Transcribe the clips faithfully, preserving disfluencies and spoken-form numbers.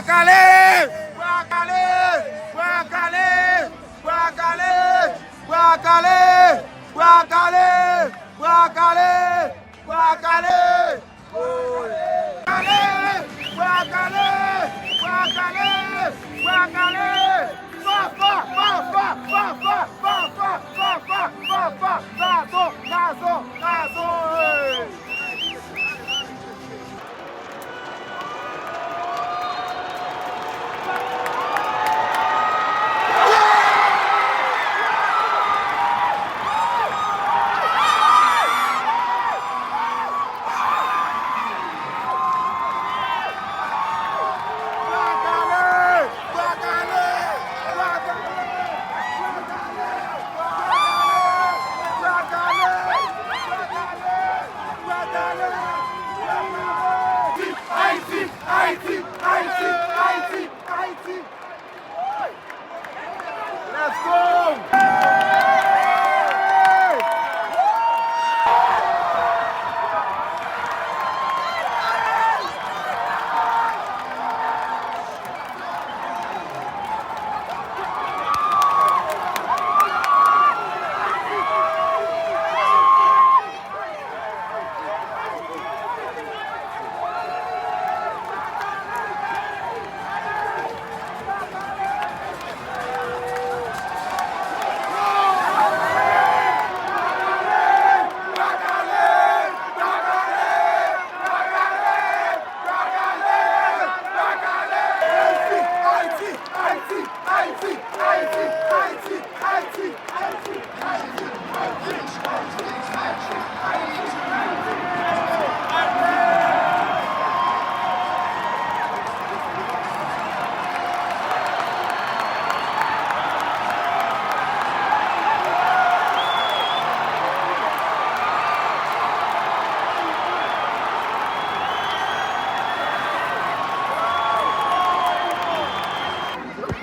Bwa kale! Bwa kale! Bwa kale! Bwa kale! Bwa kale! Bwa kale! Bwa kale! Bwa kale! Bwa kale! Bwa kale! Bwa kale! Bwa kale! Fò, fò, fò! Nazon, nazon, nazon, hey! Ayiti, Ayiti, Ayiti, Ayiti, Ayiti. Let's go!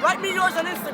Write me yours on Instagram.